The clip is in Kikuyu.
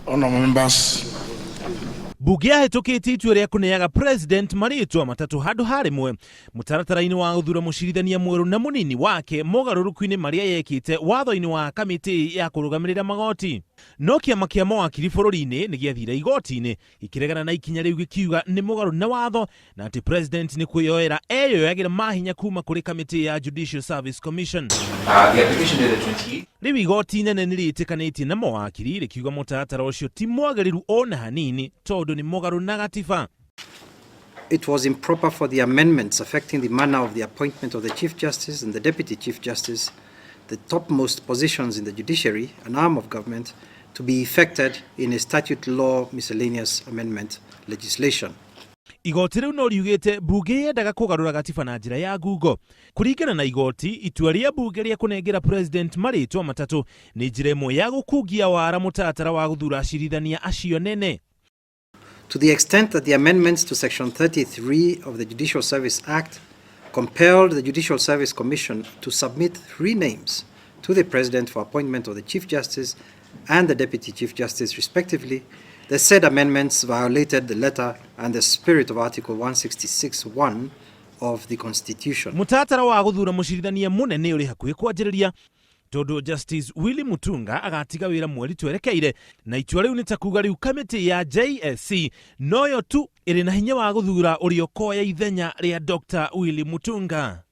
Honorable members, Mbunge yahĩtũkĩtie itua rĩa kũneaga president marĩtwa matatũ handũ ha rĩmwe mũtaratara-inĩ wa gũthura mũcirithania mwerũ na mũnini wake mogarũrũku-inĩ marĩa yekĩte watho-inĩ wa kamĩtĩ ya kũrũgamĩrĩra magoti. No kĩama kĩa mawakiri bũrũri-inĩ nĩ gĩathire igoti-inĩ gĩkĩregana na ikinya rĩu gĩkiuga nĩ mũgarũ na watho na atĩ president nĩ kwĩyoera eyoyagĩra mahinya kuma kũrĩ kamĩtĩ ya Judicial Service Commission. The application dated 28 Rĩu igoti inene nĩ rĩtĩkanĩtie na mawakiri rĩkiuga mũtaratara ũcio ti mwagĩrĩru ona hanini tondũ nĩ mũgarũ na gatiba. It was improper for the amendments affecting the manner of the appointment of the Chief Justice and the Deputy Chief Justice, the topmost positions in the judiciary, an arm of government, to be effected in a statute law miscellaneous amendment legislation. Igoti rĩu no riugĩte mbunge yendaga kũgarũra gatiba na njĩra ya ngungo. Kũringana na igoti, itua rĩa mbunge rĩa kũnengera president marĩtwa matatũ nĩ njĩra ĩmwe ya gũkungia wara mũtaratara wa gũthura acirithania acio nene. To the extent that the amendments to Section 33 of the Judicial Service Act compelled the Judicial Service Commission to submit three names to the President for appointment of the Chief Justice and the Deputy Chief Justice, respectively, the said amendments violated the letter and the spirit of Article 166.1 of the Constitution. Mũtaratara wa gũthura mũcirithania mũnene ũrĩ hakuhĩ kwanjĩrĩria tondũ Justice Willy Mutunga agatiga wĩra mweri twerekeire, na itua rĩu nĩ ta kuga rĩu kamĩtĩ ya JSC noyo tu ĩrĩ na hinya wa gũthura ũrĩa ũkoya ithenya rĩa Dr. Willy Mutunga.